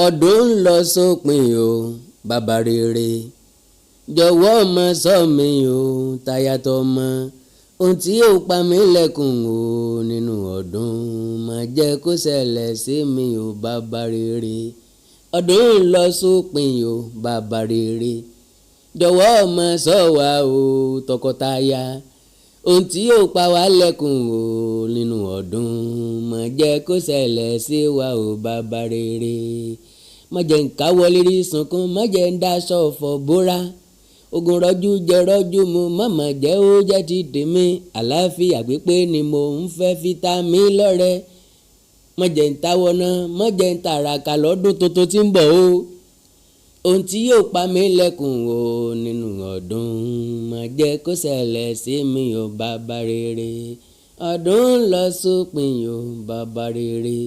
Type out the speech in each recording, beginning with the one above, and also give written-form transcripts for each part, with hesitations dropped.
Ọdún ń lọ sópin o, bàbá rere, jọ̀wọ́ má ṣọ́ mi o, táyà tọmọ. Ohun tí yóò pa mí lẹ́kùn o nínú ọdún, má jẹ́ kó ṣẹlẹ̀ sí mi o, bàbá rere. Ọdún ń lọ sópin o, bàbá rere, jọ̀wọ́ má ṣọ́ wa o, tọkọtaya. Ohun tí yóò pa wá lẹ́kùn o nínú ọdún, má jẹ́ kó ṣẹlẹ̀ sí wa o, bàbá rere. Má jẹ́ ń káwọ́ lérí sunkún, má jẹ́ ń daṣọ ọ̀fọ̀ bóra. Ogun rọ́jú jẹ rọ́jú mu, má má jẹ́ ó jẹ́ ti tèmi. Àlàáfíà pípé ni mò ń fẹ́, fi ta mí lọ́rẹ. Má jẹ́ ń táwọ́ ná, má jẹ́ ń tàràkà lọ́dún tuntun tí ń bọ̀ o. Ohun tí yóò pa mí lẹ́kùn o nínú ọdún, má jẹ́ kó ṣẹlẹ̀ sí mi o, bàbá rere. Ọdún ń lọ sópin o, bàbá rere,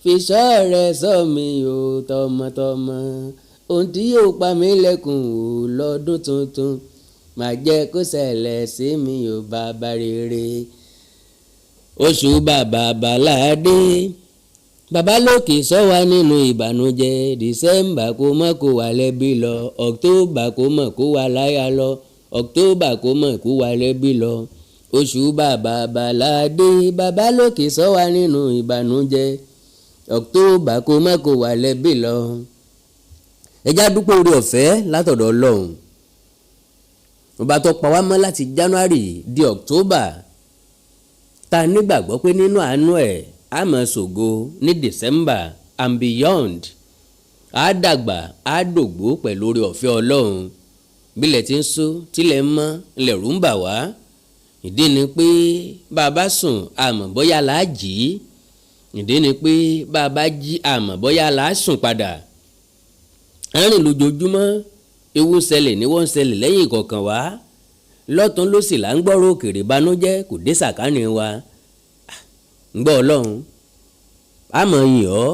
fìṣọ́ rẹ ṣọ́ mi o, tọmọtọmọ. Ohun tí yóò pa mí lẹ́kùn o lọ́dún tuntun, má jẹ́ kó ṣẹlẹ̀ sí mi o, bàbá rere. Oṣù bàbá bàládé, bàbá lókè ṣọ́ wa nínú ìbànújẹ́. December kó mọ́ kó wà lẹ́bí lọ, October kó mọ̀ kó wà láyà lọ, October kó mọ̀ kó wà lẹ́bí lọ. Oṣù bàbá bàládé, bàbá lókè ṣọ́ wa nínú ìbànújẹ́. October kó mọ́ kó wà lẹ́bí lọ. Ẹ já dúpẹ́ orí ọ̀fẹ́ látọ̀dọ̀ Ọlọ́run ọba tó pa wá mọ́ láti January di October, tá a nígbàgbọ́ pé nínú àánú ẹ̀ á máa ṣògo ní December and beyond. Á dàgbà, á dògbó pẹ̀lú orí ọ̀fẹ́ Ọlọ́run. Bílẹ̀ tí ń sún, tílẹ̀ ń mọ́, ńlẹ̀rú ń bà wá. Ìdí ni pé bá a bá sùn, àmọ́ bóyá là á jí. Ìdí ni pé bá a bá jí, àmọ́ bóyá là á sùn padà. À ń rìn lójoojúmọ́, ewu ń ṣẹlẹ̀ ní wọ́n ń ṣẹlẹ̀ lẹ́yìn ìkọ̀ọ̀kan wá. Lọ́tún lósì là ń gbọ́rọ̀ òkèrè, banújẹ́ kò dé sàkánì wa. Ń gbọ́ Ọlọ́run, a máa yìn ọ́,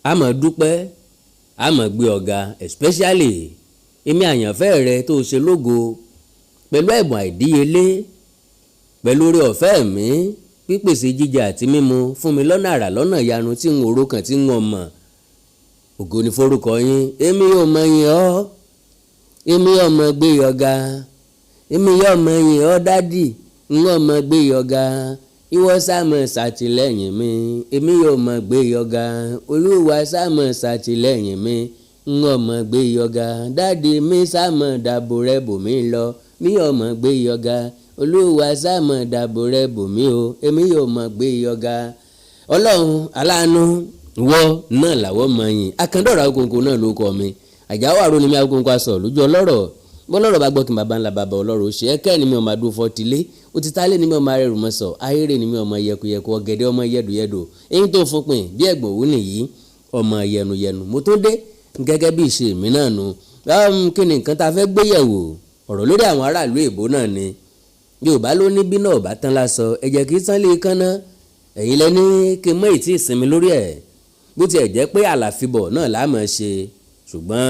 a máa dúpẹ́, a máa gbé ọ̀gá, especially èmi àyànfẹ́ rẹ tó ṣe lógo pẹ̀lú ẹ̀bùn àìdíyelé, pẹ̀lú oore ọ̀fẹ́ mi, pípèsè jíjẹ àti mímu fún mi lọ́nà àrà, lọ́nà ìyanu tí ń oró kan tí ń wọ̀n mọ̀. Ògo ni forúkọ yín. Èmi yóò mọ yìn ọ́, èmi yóò mọ gbé ọ̀gá, èmi yóò mọ yìn ọ́, daddy, ń wọ́n mọ gbé ọ̀gá. Ìwọ sáàmọ̀ ṣàtìlẹ́yìn mi, èmi yóò mọ gbé ọ̀gá. Olúwa sáàmọ̀ ṣàtìlẹ́yìn mi, ń wọ́n mọ gbé ọ̀gá. Daddy mi, sáàmọ̀ dàbò rẹ bò mí lọ, mi yóò mọ gbé ọ̀gá. Olúwa sáàmọ̀ dàbò rẹ bò mí o, èmi yóò mọ gbé ọ̀gá. Ọlọ́run aláàánú, ìwọ náà làwọ̀ mọ̀ yìn. Akandọ̀rọ̀ Awikonko náà ló kọ́ mi. Àjáwò àrò ni mi, Awikonko aṣọ lójú ọlọ́rọ̀. Bọ́lọ́rọ̀ bá gbọ́ kí n bàbá ńlá bàbá ọlọ́rọ̀ ó ṣe é kẹ́ ni mi ò máa dúró fọ́tilé òtítálé ni mi ò máa rẹrù mọ́ sọ ayére ni mi ò máa yẹkuyẹku ọ̀gẹ̀dẹ̀ ọmọ yẹdùyẹdù eyín tó fúnpin bí ẹ̀gbọ̀n òwú nìyí ọmọ yẹnuyẹnu. Mo tó dé gẹ́gẹ́ bí ìṣe mi náà nu. Kí ni nǹkan tá a fẹ́ gbé yẹ̀wò? Ọ̀rọ̀ lórí àwọn aráàlú èbó náà ni. Yorùbá ló ní bí náà bá tán lásọ, ẹ̀jẹ̀ kì í tán lè kánná. Ẹ̀yin lẹ ní kí n mọ ìtí ìsinmi lórí ẹ̀, bó tiẹ̀ jẹ́ pé àlàfibọ̀ náà la máa ṣe, ṣùgbọ́n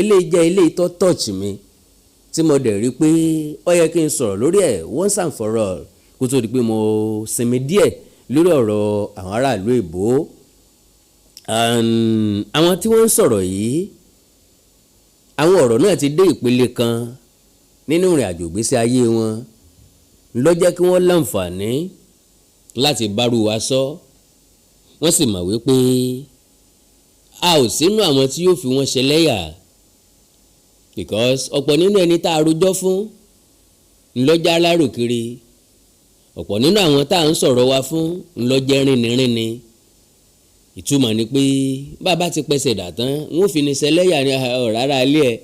eléyìí jẹ́ eléyìí tó touch mi, tí mo dẹ̀ rí pé ó yẹ kí n sọ̀rọ̀ lórí ẹ̀ once and for all, kó tó di pé mo sinmi díẹ̀ lórí ọ̀rọ̀ àwọn aráàlú èbó. Àwọn tí wọ́n ń sọ̀rọ̀ yìí, àwọn ọ̀rọ̀ náà ti dé ìpele kan nínú ìrìn àjò ìgbésí ayé wọn ló jẹ́ kí wọ́n láǹfààní láti bárú wa sọ. Wọ́n sì mọ̀ wípé a ò sínú àwọn tí yóò fi wọ́n ṣẹlẹ́yà, because ọ̀pọ̀ nínú ẹni tá a rojọ́ fún ńlọ́jà aláròkiri, ọ̀pọ̀ nínú àwọn tá à ń sọ̀rọ̀ wa fún ńlọ́jẹ́ rìnrìnrìnni. Ìtumọ̀ ni pé bàbá ti pẹsẹ̀ dà tán, wọ́n fi ní ṣẹlẹ́yà ní ọ̀rá ara ilé ẹ̀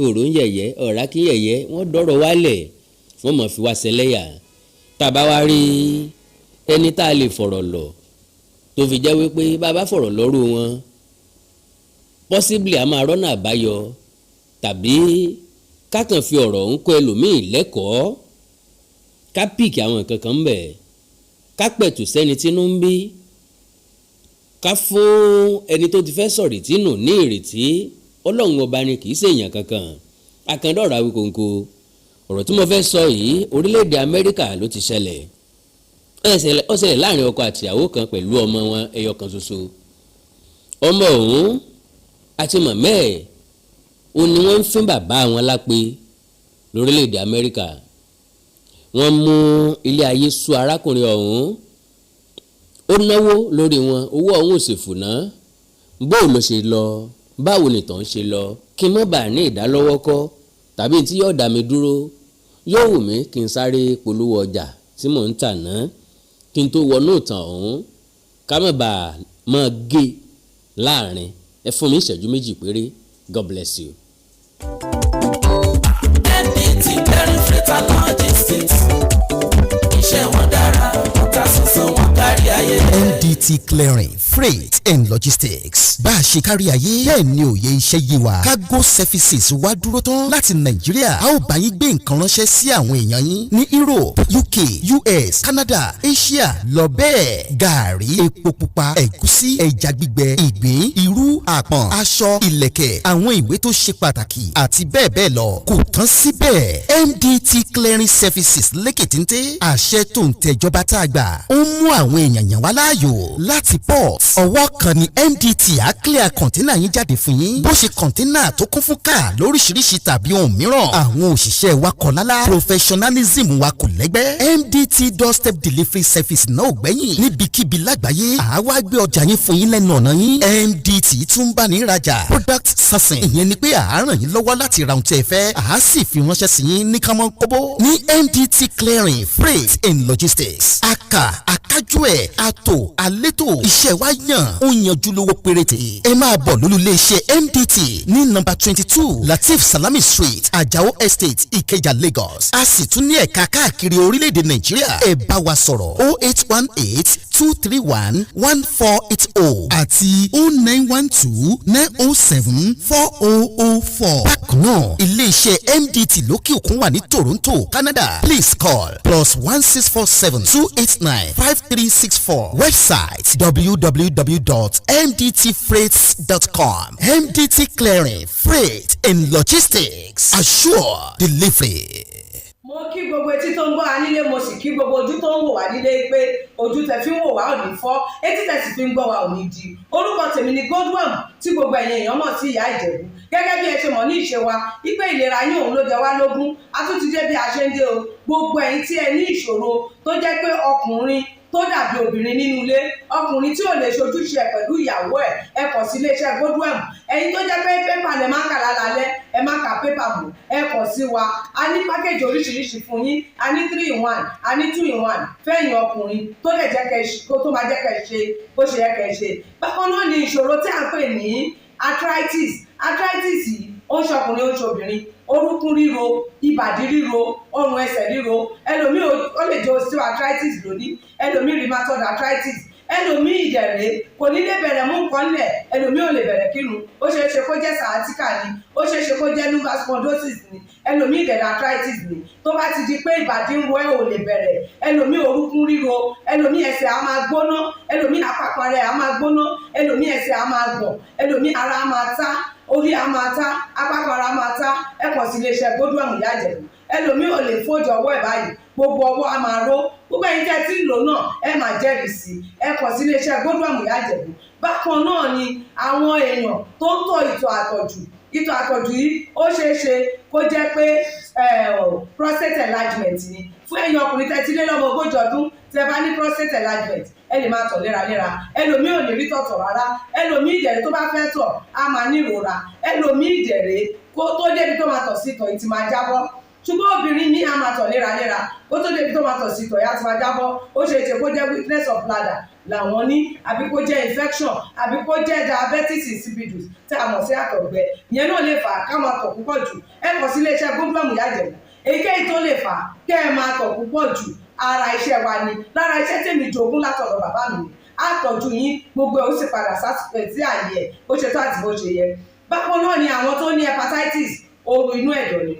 òrò ń yẹ̀yẹ́ ọ̀rá kí yẹ̀yẹ́. Wọ́n dọ̀rọ̀ wálẹ̀, wọ́n mọ̀ fi wá ṣẹlẹ́yà. Tá a bá wá rí ẹni tá a lè fọ̀rọ̀ lọ̀, tó fi jẹ́ wípé bàbá fọ̀rọ̀ lọ́rù wọn, possibly a máa rọ́nà àbáyọ, tàbí ká kàn fi ọ̀rọ̀ ń kọ́ ẹlòmíì lẹ́kọ̀ọ́, ká pick àwọn nǹkan kan ń bẹ̀, ká pẹ̀tù sẹ́ni tínú ń bí, ká fún ẹni tó ti fẹ́ sọ̀rètí nù ní ìrètí. Ọlọ́run ọba ni, kì í ṣèèyàn kankan. Akandọ̀rọ̀ Awikonko, ọ̀rọ̀ tí mo fẹ́ sọ yìí, orílẹ̀-èdè Amẹ́ríkà ló ti ṣẹlẹ̀. Ó ṣẹlẹ̀ láàrin ọkọ àtìyàwó kan pẹ̀lú ọmọ wọn ẹyọ kan ṣoṣo. Ọmọ ọ̀hún Àti màmá ẹ̀ ó ní wọ́n ń fín bàbá wọn lápè lórílẹ̀‐èdè Amẹ́ríkà. Wọ́n mú ilé ayé sú arákùnrin ọ̀hún. Ó náwó lórí wọn, owó ọ̀hún ò sì fùnà. Bóò ló ṣe lọ? Báwo nìtàn ṣe lọ? Kí n má bàa ní ìdálọ́wọ́kọ́ tàbí tí yóò dá mi dúró, yóò wù mí kí n sáré polówó ọjà tí mò ń tà ná kí n tó wọnú ìtàn ọ̀hún, ká má bàa máa gé láàrin. Ẹ fún mi ìṣẹ́jú 2 péré. God bless you. MDT Clearing Freight and Logistics, iṣẹ́ wọn dára, wọ́n ta sánsán, wọn kárí ayé. MDT Clearing Freight and Logistics, bá a ṣe kárí ayé bẹ́ẹ̀ ni òye iṣẹ́ yé wa. Cargo services wá dúró tán láti Nàìjíríà. A ó bá yín gbé nǹkan ránṣẹ́ sí àwọn èèyàn yín ní Europe, UK, US, Canada, Asia lọ bẹ́ẹ̀. Gàárì, epo pupa, ẹ̀gúsí, ẹja gbígbẹ, ìgbín, irú, àpọ̀n, aṣọ, ìlẹ̀kẹ̀, àwọn ìwé tó ṣe pàtàkì àti bẹ́ẹ̀ bẹ́ẹ̀ lọ. Kò tán síbẹ̀, MDT Clearing Services lékètéńté àṣẹ tó ń tẹ̀jọba tá a gbà ó ń mú àwọn èèyàn yàn wá láàyò láti port. Ọwọ́ kan ni MDT á clear container yín jáde fún yín, bó ṣe container tó kún fún káà lóríṣiríṣi tàbí ohun mìíràn. Àwọn òṣìṣẹ́ wa kọ̀ lálá, professionalism wa kò lẹ́gbẹ́. MDT doorstep delivery service náà ò gbẹ́yìn. Níbikíbi lágbàáyé, àwa gbé ọjà yín fún yín lẹ́nu ọ̀nà yín. MDT tún bá ní rajà, product sourcing, ìyẹn ni pé à á ràn yín lọ́wọ́ láti ra ohun tí ẹ fẹ́, à á sì fi ránṣẹ́ sí yín ní kánmọ́ kóbó. Ní MDT Clearing Freight and Logistics, aka akájú ẹ̀, àtò àlétò, iṣẹ́ wa yàn, ó yanjú, lówó péréte. Ẹ máa bọ̀ lólú iléeṣẹ́ MDT ní nọ́mbà 22, Latif Salami Street, Ajao Estate, Ìkẹjà, Lagos. A sì tún ní ẹ̀ka káàkiri orílẹ̀-èdè Nàìjíríà. Ẹ bá wa sọ̀rọ̀ 08182311480 àti 09129074004. Bákan náà, iléeṣẹ́ MDT lókè òkun wà ní Toronto, Canada. Please call +16472895364. Website www.mdtfreights.com. MDT Clearing Freight and Logistics, assure delivery. Mo kí gbogbo etí tó ń gbọ́ wa nílé, mo sì kí gbogbo ojú tó ń wò wá nílé pé ojú tẹ fi ń wò wá ò ní fọ́, etí tẹ sì fi ń gbọ́ wa ò ní di. Orúkọ tèmi ni Godwin, tí gbogbo ẹ̀yin èèyàn mọ̀ sí Ìyá Ìjẹ̀bú. Gẹ́gẹ́ bí ẹ ṣe mọ̀ ní ìṣe wa wípé ìlera yín òun ló jẹ wá lógún, a tún ti dé bí a ṣe ń dé o. Gbogbo ẹ̀yin tí ẹ ní ìṣòro tó jẹ́ pé ọkùnrin tó dàbí obìnrin nínú ilé, ọkùnrin tí ò lè ṣojúṣe ẹ pẹ̀lú ìyàwó ẹ̀, ẹ kàn sí iléeṣẹ́ Godwin. Ẹ̀yin tó jẹ́ pé pépà lẹ máa ń kà lálálẹ́, ẹ má ka pépà mọ́, ẹ kàn sí wa. A ní package oríṣiríṣi fún yín. A ní three in one, a ní two in one fẹ́yìn ọkùnrin tó lè jẹ́ kẹ́ kó tó máa jẹ́ kẹ́ ṣe bó ṣe yẹ kẹ́ ṣe. Bákan náà ni ìṣòro tí à ń pè ní arthritis. Arthritis yìí, ó ń ṣọkùnrin, ó ń ṣobìnrin. Orúnkún ríro, ìbàdí ríro, ọrùn ẹsẹ̀ ríro. Ẹlòmíì, ó lè jẹ́ osteoarthritis lónìí, ẹlòmíì rheumatoid arthritis, ẹlòmíì ìdẹ̀rẹ̀ kò ní lè bẹ̀rẹ̀ mú nǹkan lẹ̀, ẹlòmíì ò lè bẹ̀rẹ̀ kírun. Ó ṣeé ṣe kó jẹ́ sciatica ni, ó ṣeé ṣe kó jẹ́ lumbar spondylosis ni, ẹlòmíì ìdẹ̀rẹ̀ arthritis ni. Tó bá ti di pé ìbàdí ń ro ẹ́, ò lè bẹ̀rẹ̀, ẹlòmíì orúnkún ríro, ẹlòmíì ẹsẹ̀ á máa gbóná, ẹlòmíì àpapọ̀ rẹ̀ á máa gbóná, ẹlòmíì ẹsẹ̀ á máa gbọ̀n, ẹlòmíì ara á máa tá, orí á máa tá, apákan ara máa tá, ẹ kàn sí iléeṣẹ́ Godwin Ìyá Ìjẹ̀bú. Ẹlòmíì ò lè fójú ọwọ́ ẹ̀ báyìí, gbogbo ọwọ́ á máa ró. Gbogbo ẹ̀yin tẹ́ tí ń lò náà, ẹ máa jẹ́rìí sí. Ẹ kàn sí iléeṣẹ́ Godwin Ìyá Ìjẹ̀bú. Bákan náà ni àwọn èèyàn tó ń tọ̀ ìtọ̀ àtọ̀jù. Ìtọ̀ àtọ̀jù yìí, ó ṣeé ṣe kó jẹ́ pé prostate enlargement ni. Fún ẹ̀yin ọkùnrin tẹ́ ti lé lọ́mọ 40 ọdún, tẹ́ bá ní prostate enlargement, ẹ lè máa tọ̀ léraléra. Ẹlòmíì ò ní rí tọ̀tọ̀ rárá. Ẹlòmíì ìdẹ̀rẹ̀, tó bá fẹ́ tọ̀, á máa ní ìrora. Ẹlòmíì ìdẹ̀rẹ̀, kó tó débi tó máa tọ̀ sí, ìtọ̀ yìí ti máa jábọ́. Ṣùgbọ́n obìnrin ní á máa tọ̀ léraléra, kó tó débi tó máa tọ̀ sí, ìtọ̀ yìí á ti máa jábọ́. Ó ṣe é ṣe kó jẹ́ weakness of bladder làwọn ní, àbí kó jẹ́ infection, àbí kó jẹ́ diabetes insipidus tí a mọ̀ sí àtọ̀gbẹ. Ìyẹn náà lè fà á ká máa tọ̀ púpọ̀ jù. Ẹ kàn sí iléeṣẹ́ Godwin Ìyá Ìjẹ̀bú. Èyíkéyìí tó lè fà á kẹ́ ẹ máa tọ̀ púpọ̀ jù, ara iṣẹ́ wa ni. Lára iṣẹ́ tèmi jogún látọ̀dọ̀ bàbá mi ni àtọ̀jú yín, gbogbo ẹ̀ ó sì padà sí àyè ẹ̀ bó ṣe tó àti bó ṣe yẹ. Bákan náà ni àwọn tó ní hepatitis, ooru inú ẹ̀dọ̀ ni.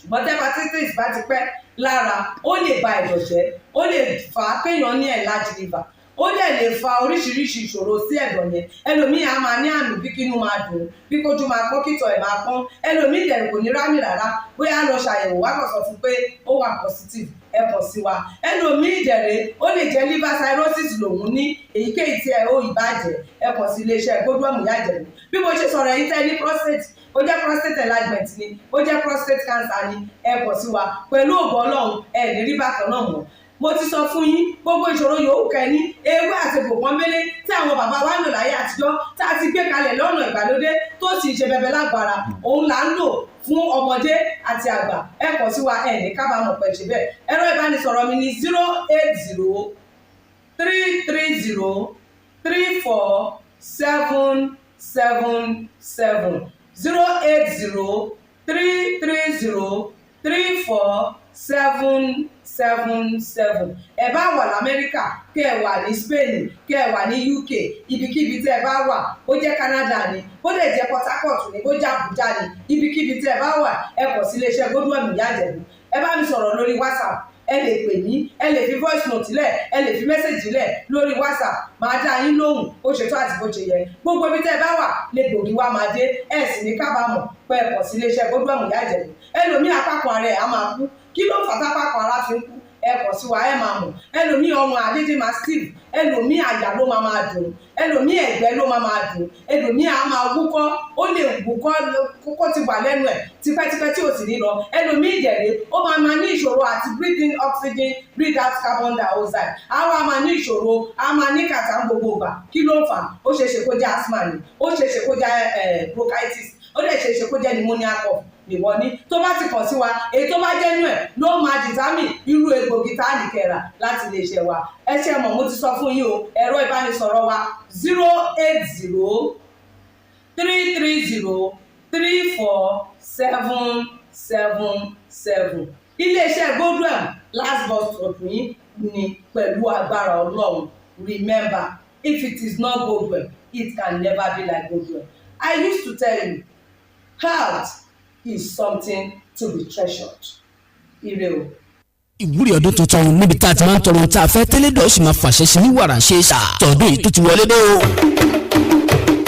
Ṣùgbọ́n tí hepatitis bá ti pẹ́ lára, ó lè ba ẹ̀dọ̀ jẹ́, ó lè fà á kéèyàn ní enlarged liver, ó dẹ̀ lè fa oríṣiríṣi ìṣòro sí ẹ̀dọ̀ yẹn. Ẹlòmíì á máa ní àmì bí kínú máa dùn, bí kójú máa pọ́n, kítọ̀ ẹ̀ máa pọ́n. Ẹlòmíì dẹ̀ kò ní rámì rárá. Bóyá lọ ṣàyẹ̀wò, wá kàn sọ fún pé ó wà positive. Ẹ Ẹ kàn sí wa. Ẹlòmíì ìdẹ̀rẹ̀, ó lè jẹ́ liver cirrhosis lòun ní. Èyíkéyìí tí ẹ ó ìbàjẹ́, ẹ kàn sí iléeṣẹ́ Godwin Ìyá Ìjẹ̀bú. Bí mo ṣe sọ̀rọ̀ yìí, tẹ́ ní prostate, ó jẹ́ prostate enlargement ni, ó jẹ́ prostate cancer ni, ẹ kàn sí wa. Pẹ̀lú ògo Ọlọ́run, ẹ ní rí bákan náà mọ́. Mo ti sọ fún yín, gbogbo ìṣòro yòówù kẹ́ni, ewé àti gbòpọ́nbélé tí àwọn bàbá wa ń lò láyé àtijọ́, tá a ti gbé kalẹ̀ lọ́nà ìgbàlódé, tó sì ṣe bẹbẹ lágbára, òun là ń lò fún ọmọdé àti àgbà. Ẹ kàn sí wa, ẹ ní kábàámọ̀ pẹ̀ ṣe bẹ́ẹ̀. Ẹ̀rọ ìbánisọ̀rọ̀ mi ní 08033034777, 08033034777. Ẹ bá wà lamẹ́ríkà, kẹ́ ẹ wà ní Spain, kẹ́ ẹ wà ní UK, ibikíbi tẹ́ ẹ bá wà, ó jẹ́ Canada ni, ó lè jẹ́ Port Harcourt ni, ó jẹ́ Abuja ni, ibikíbi tẹ́ ẹ bá wà, ẹ kàn sí iléeṣẹ́ Godwin Ìyá Ìjẹ̀bú. Ẹ bá mi sọ̀rọ̀ lórí WhatsApp, ẹ lè pè mí, ẹ lè fi voice note lẹ̀, ẹ lè fi message lẹ̀ lórí WhatsApp, máa dá yín lóhùn bó ṣe tó àti bó ṣe yẹ. Gbogbo ibi tẹ́ ẹ bá wà lè gbòógì wá máa dé. Ẹ sì ní kábàámọ̀ pé ẹ kàn sí iléeṣẹ́ Godwin Ìyá Ìjẹ̀bú. Ẹlòmíì, apákan ara ẹ̀ á máa kú. Kí ló fà tápákan ara fi ń kú? Ẹ kàn sí wa, ẹ máa mọ̀. Ẹlòmíì, ọrùn àdédé máa stiff. Ẹlòmíì, àyà ló máa máa dùn. Ẹlòmíì, ẹ̀gbẹ́ ló máa máa dùn. Ẹlòmíì á máa wúkọ́, ó lè wúkọ́ kókó ti wà lẹ́nu ẹ̀ tipẹ́tipẹ́ tí ò sì ní lọ. Ẹlòmíì ìjẹ̀lẹ̀, ó máa máa ní ìṣòro àti breathe in oxygen, breathe out carbon dioxide. Á wá máa ní ìṣòro, á máa ní kàtà ń gbogbo ìgbà. Kí ló ń fà? Ó ṣeé ṣe kó jẹ́ asthma ni, ó ṣeé ṣe kó jẹ́ bronchitis, ó lè ṣeé ṣe kó jẹ́ pneumonia cough nìwọ ní. Tó bá ti kàn sí wa, èyí tó bá jẹ́ nú ẹ̀ ló máa determine irú egbògi tá a ní kẹrà láti lè ṣe wa. Ẹ ṣe mọ̀, mo ti sọ fún yín o. Ẹ̀rọ ìbánisọ̀rọ̀ wa, 08033034777. Iléeṣẹ́ Godwin, last bus stop yín ni pẹ̀lú agbára Ọlọ́run. Remember, if it is not Godwin, it can never be like Godwin. I used to tell you, health is something to be treasured. Ire o. Ìwúrí ọdún tuntun, níbi tá a ti máa ń tọrọ ohun tá a fẹ́ tẹ́lẹ̀ dọ̀, sì máa fàṣẹ sí ní wàrà ṣe é sà. Tọdún yìí tó ti wọlé dé o.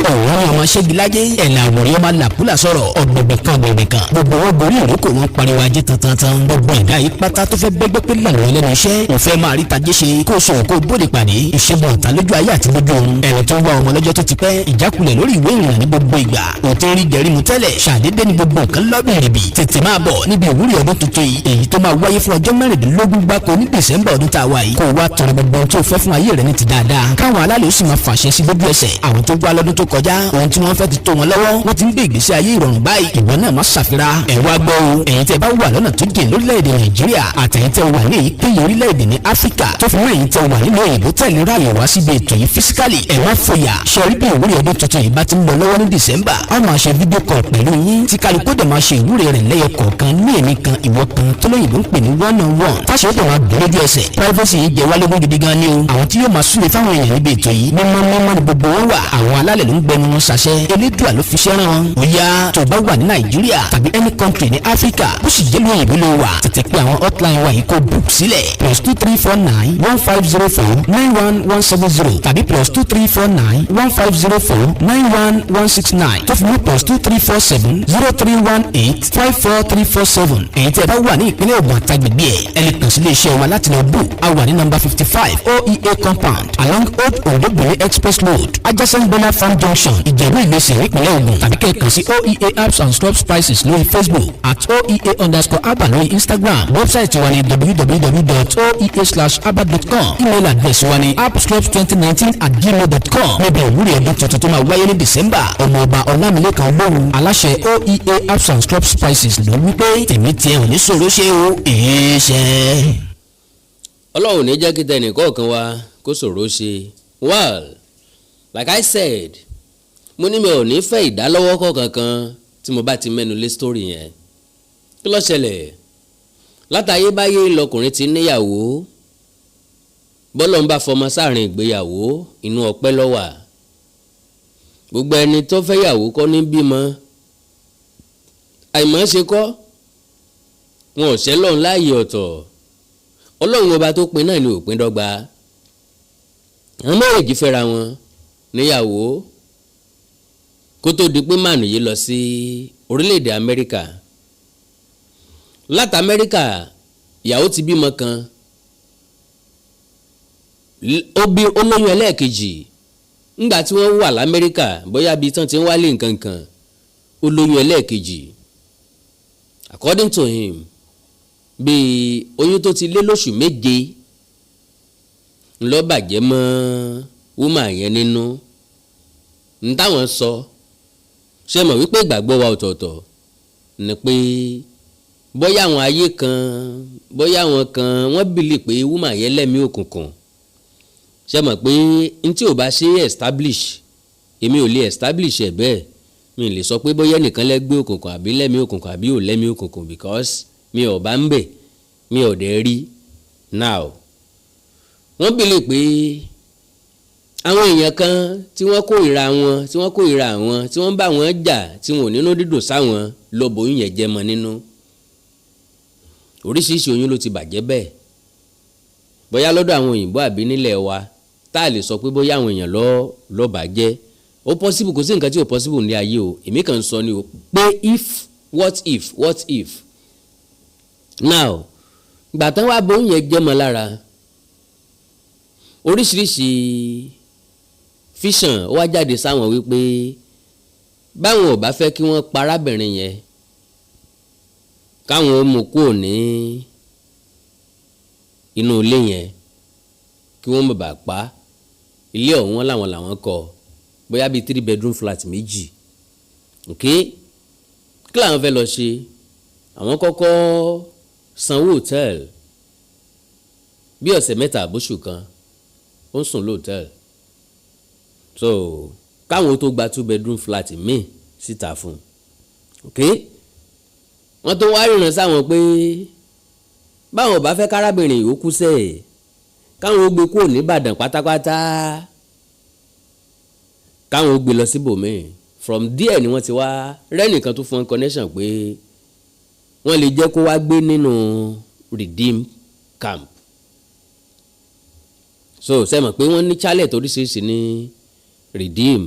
Ọ̀wọ́n ni ọmọ ṣẹ́gilájẹ́ ẹ̀là àwòrán, ọmọ làkúlà sọ̀rọ̀ ọ̀gbẹ̀gbẹ̀ kan gbẹ̀gbẹ̀ kan. Gbogbo wọn gorí ìrókò, wọn pariwo ajé tantan. Gbogbo ẹ̀dá yìí pátá tó fẹ́ bẹ́gbẹ́ pé lànà ẹlẹ́nu iṣẹ́ òun fẹ́ máa rí tajé ṣe, kó sọ̀rọ̀ kó bóde pàdé ìṣègùn ọ̀tá lójú ayé àti lójú ọ̀run. Ẹ̀rọ tó ń wá ọmọ lọ́jọ́ tó ti pẹ́, ìjákulẹ̀ lórí ìwé ìrìnnà ní gbogbo ìgbà, òtún rí jẹ̀rí mu tẹ́lẹ̀, ṣàdédé ní gbogbo nǹkan lọ́bìnrin bì. Tètè máa bọ̀ níbi ìwúrí ọdún tuntun yìí, èyí tó máa wáyé fún ọjọ́ 16 gbáko ní December ọdún tá a wà yìí, kó o wá tọrọ gbogbo ohun tó fẹ́ fún ayé rẹ ní ti dáadáa, káwọn alálẹ̀ ó sì máa fàṣẹ sí lójú ẹsẹ̀. Àwọn tó wá lọ́dún tó kọjá, ohun tí wọ́n fẹ́ ti tó wọn lọ́wọ́, wọ́n ti ń gbé ìgbésí ayé ìrọ̀rùn báyìí. Ìwọ náà má ṣàfira ẹ̀ wá gbọ́ o. Ẹ̀yin tẹ́ bá wà lọ́nà tó jìn lórílẹ̀‐èdè Nàìjíríà, àtẹ̀yin tẹ́ wà ní èyíkéyìí orílẹ̀-èdè ní Áfíríkà, tó fi mọ́ ẹ̀yin tẹ́ wà nínú òyìnbó tẹ̀lé ráàyè wá síbi ètò yìí physically, ẹ̀ má fòyà. Ṣe bí ìwúrí ọdún tuntun yìí bá ti ń lọ lọ́wọ́ ní December, a máa ṣe video call pẹ̀lú yín, tí kálukú dẹ̀ máa ṣe ìwúrí rẹ̀ lẹ́yọ kọ̀ọ̀kan ní èmi kan, ìwọ kan, tó lóyìnbó ń pè ní one on one, táṣe ó dẹ̀ máa dùn lójú ẹsẹ̀. Privacy yìí jẹ́ wálé gidi gan ni o. Àwọn tí yóò máa súre fáwọn èèyàn níbi ètò yìí, mímọ́ mímọ́ ni gbogbo wọn wà. Àwọn alálẹ̀ ló ń gbẹnu wọn ṣàṣẹ, Elédùà ló fi ṣẹ́ rán wọn. Ó yá, tó bá wà ní Nàìjíríà tàbí any country ní Áfíríkà, bó sì jẹ́ lóyìnbó ló wà, tètè pé àwọn hotline wa yìí kó book sílẹ̀: +2349150491170 tàbí +2349150491169, tó fi mú +2347031854347. Èyí tí ẹ bá wà ní ìpínlẹ̀ Ògùn àtàgbègbè ẹ̀, ẹ lè kàn sí iléeṣẹ́ wa láti lọ book. A wà ní number 55 OEA compound, along Old Ondo Benin Express Road, adjacent Bella Farm Junction, Ìjẹ̀bú Ìgbésẹ̀, nípìnlẹ̀ Ògùn, tàbí kẹ́ ẹ kàn sí OEA Herbs and Scrub Spices lórí Facebook, @oea_abba lórí Instagram. Website wa ní www.oea/abba.com. Email address wa ní appscrubs2019@gmail.com. Níbi ìwúrí ọdún tuntun tó máa wáyé ní December, Ọmọọba Ọlámilẹ́kan Olóhùn, aláṣẹ OEA Herbs and Scrub Spices, ló wí pé tèmi tiẹ̀ ò ní sọ̀rọ̀ ṣe o èé ṣe. Ọlọ́run ní jẹ́ kí tẹnìkọ̀ọ̀kan wa kó ṣòro ṣe. Well, like I said, mo ní mi ò ní fẹ́ ìdálọ́wọ́kọ̀ kankan tí mo bá ti mẹ́nu lé story yẹn. Kí ló ṣẹlẹ̀? Látayébáyé lọkùnrin ti níyàwó. Bọ́lọ̀ ń bá fọmọ sáàrin ìgbéyàwó, inú ọpẹ́ ló wà. Gbogbo ẹni tó fẹ́yàwó kọ́ ní bímọ. Àìmọ́ ṣe kọ́ wọn ò ṣẹlọ́run láàyè ọ̀tọ̀. Ọlọ́run Ọba tó pin náà ni òpin dọ́gba. Àwọn méjèèjì fẹ́ra wọn níyàwó kó tó di pé mànù yìí lọ sí orílẹ̀-èdè Amẹ́ríkà. Láti Amẹ́ríkà Ìyàwó ti bímọ kan, ó bí, ó lóyún ẹlẹ́ẹ̀kejì ńgbà tí wọ́n wà l'Amẹ́ríkà, bóyá bíi tán ti ń wálé nǹkan kan. Ó lóyún ẹlẹ́ẹ̀kejì. According to him, bíi oyún tó ti lé lóṣù 7 ńlọ bàjẹ́ mọ́ woman yẹn nínú. Ń táwọn sọ, ṣe mọ̀ wípé ìgbàgbọ́ wa ọ̀tọ̀ọ̀tọ̀ ni, pé bóyá àwọn ayé kan, bóyá àwọn kan, wọ́n believe pé woman yẹn lẹ́mìí òkùnkùn. Ṣe mọ̀ pé n tí ò bá ṣe establish, èmi ò lè establish ẹ̀ bẹ́ẹ̀. Mi lè sọ pé bóyá ẹnìkan lẹ́gbẹ́ òkùnkùn àbí lẹ́mìí òkùnkùn àbí ò lẹ́mìí òkùnkùn, because mi ò bá ń bẹ̀, mi ò dẹ̀ rí. Now, wọ́n believe pé àwọn èèyàn kan tí wọ́n kórìíra wọn, tí wọ́n kórìíra àwọn, tí wọ́n bá wọn jà, tí wọn ò nínú dídùn sáwọn, lọ bòyún yẹn jẹ́ mọ́ nínú. Oríṣiríṣi oyún ló ti bàjẹ́ bẹ́ẹ̀, bóyá lọ́dọ̀ àwọn òyìnbó àbí nílẹ̀ wa, tá a lè sọ pé bóyá àwọn èèyàn lọ́ bàjẹ́. Ó possible, kò sí nǹkan tí ò possible ní ayé o. Èmi kàn ń sọ ni o pé if, what if, what if. Now, gbà tán wá bóyún yẹn jẹ́ mọ́ lára, oríṣiríṣi vision ó wá jáde sáwọn wípé báwọn ò bá fẹ́ kí wọ́n pa arábìnrin yẹn, káwọn ó mú kúrò ní inú ilé yẹn, kí wọ́n má bàa pa. Ilé ọ̀hún, wọn làwọn làwọn kọ́, bóyá bíi three bedroom flat méjì. Ok, kí làwọn fẹ́ lọ ṣe? Àwọn kọ́kọ́ sanwó hòtẹ́ẹ̀lì bí ọ̀sẹ̀ 3 àbóṣù kan, ó ń sùn lóòtẹ́ẹ̀lì, so káwọn tó gba two bedroom flat míì síta fún un. Ok, wọ́n tó wá ríran sáwọn pé báwọn ò bá fẹ́ kárábìnrin yìí ó kú sẹ́ẹ̀, káwọn ó gbé kúrò nìbàdàn pátápátá, káwọn ó gbé lọ síbòmíì. From there ni wọ́n ti wá rẹ́nìkan tó fún connection pé wọ́n lè jẹ́ kó wá gbé nínú Redeem Camp. So ṣe mọ̀ pé wọ́n ní chalet oríṣiríṣi ní Redeem?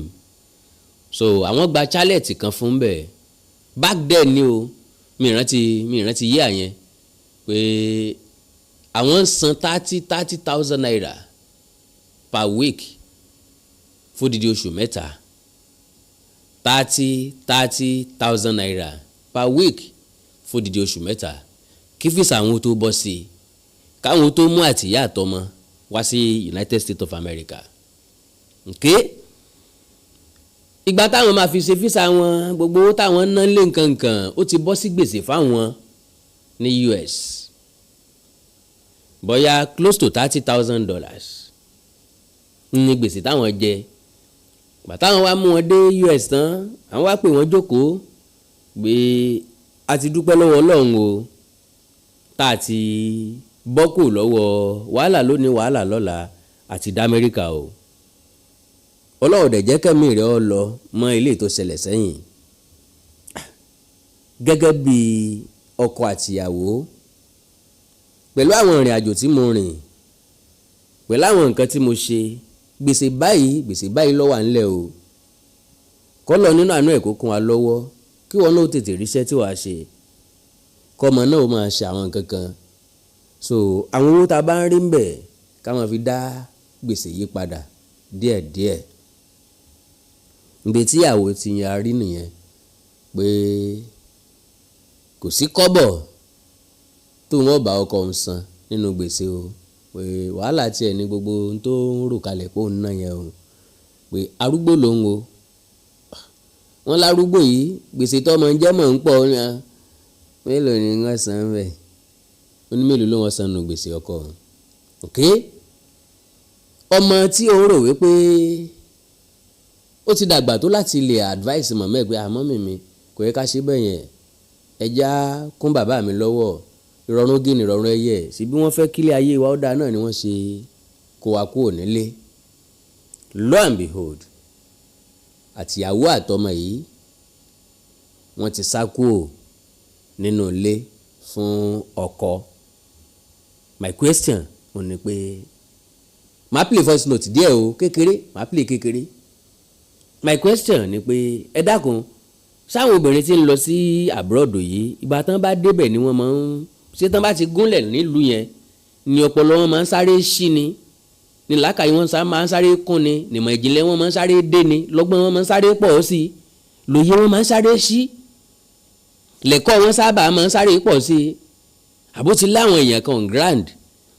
So àwọn gba chalet kan fún bẹ́ẹ̀ back then ni o. Mi rántí yí àyẹn pé àwọn ń san thirty thirty thousand naira per week fódìdí oṣù 3, 30,000 naira per week fódìdí oṣù 3, kí visa àwọn tó bọ́ sí i, káwọn tó mú àtìyá àtọmọ wá sí United States of America. Okay, ìgbà táwọn máa fi ṣe visa wọn, gbogbo owó táwọn ná lé nǹkankan, ó ti bọ́ sí gbèsè fáwọn ní US, bóyá close to $30,000 ní gbèsè táwọn jẹ. Gbà táwọn wá mú wọn dé US tán, àwọn wá pè wọ́n jókòó pé a ti dúpẹ́ lọ́wọ́ Ọlọ́run o, tá a ti bọ́ kù lọ́wọ́ wàhálà lónìí, wàhálà lọ́la, àti dá Amẹ́ríkà o. Ọlọ́run dẹ̀ jẹ́ kẹ́mi rẹ̀ ọ lọ mọ́ ilé tó ṣẹlẹ̀ sẹ́yìn. Gẹ́gẹ́ bí ọkọ àtìyàwó, pẹ̀lú àwọn ìrìn àjò tí mo rìn, pẹ̀lú àwọn nǹkan tí mo ṣe, gbèsè báyìí, gbèsè báyìí ló wà ńlẹ̀ o. Kọ́lọ̀ nínú àánú ẹ̀ kó kún wa lọ́wọ́, kí wọn náà tètè ríṣẹ́ tí wàá ṣe, kọ́mọ náà ó máa ṣe àwọn nǹkan kan. So àwọn owó tá a bá ń rí ń bẹ̀, ká máa fi dá gbèsè yí padà díẹ̀díẹ̀. Ìgbé tíyàwó ti yan rí nìyẹn pé kò sí kọ́bọ̀ tó wọ́n bá ọkọ òun san nínú gbèsè o, pé wàhálà tiẹ̀ ní gbogbo ohun tó ń rò kalẹ̀ pé òun náà yẹn o, pé arúgbó lòun o. Wọ́n lárúgbó yìí, gbèsè tọ́mọ ń jẹ́ mọ̀ ń pọ̀. Mélòó ni wọ́n san bẹ́ẹ̀? Ó ní mélòó ló wọ́n san nù gbèsè ọkọ òun? Ok, ọmọ tí òun rò wípé ó ti dàgbà tó láti lè advice mọ̀mọ́ ẹ̀ pé àmọ́ mímí kò yẹ ká ṣe bẹ́ẹ̀ yẹn, ẹja kún bàbá mi lọ́wọ́, ìrọ̀rùn gíní, ìrọ̀rùn ẹyẹ sí bí wọ́n fẹ́ kílé ayé wa ó dáa náà ni wọ́n ṣe kó wa kúrò nílé. Lo and behold, àtìyàwó àtọmọ yìí, wọ́n ti sá kúrò nínú ilé fún ọkọ. My question ò ní pé màá play voice note díẹ̀ o, kékeré, màá play kékeré. My question ni pé, ẹ dákun, sáwọn obìnrin tí ń lọ sí abroad yìí, ìgbà tán bá débẹ̀ ni wọ́n máa ń Ṣé tán bá ti gúnlẹ̀ nílùú yẹn ni ọpọlọ wọn máa ń sáré ṣí ni, ní làákàyè wọn máa ń sáré kún ni, nìmọ̀ ìjìnlẹ̀ wọn máa ń sáré dé ni, lọ́gbọ́n wọn máa ń sáré pọ̀ sí i, lòye wọn máa ń sáré ṣí, lẹ́kọ́ wọn sábà máa ń sáré pọ̀ sí i? Àbó ti láwọn èèyàn kan on ground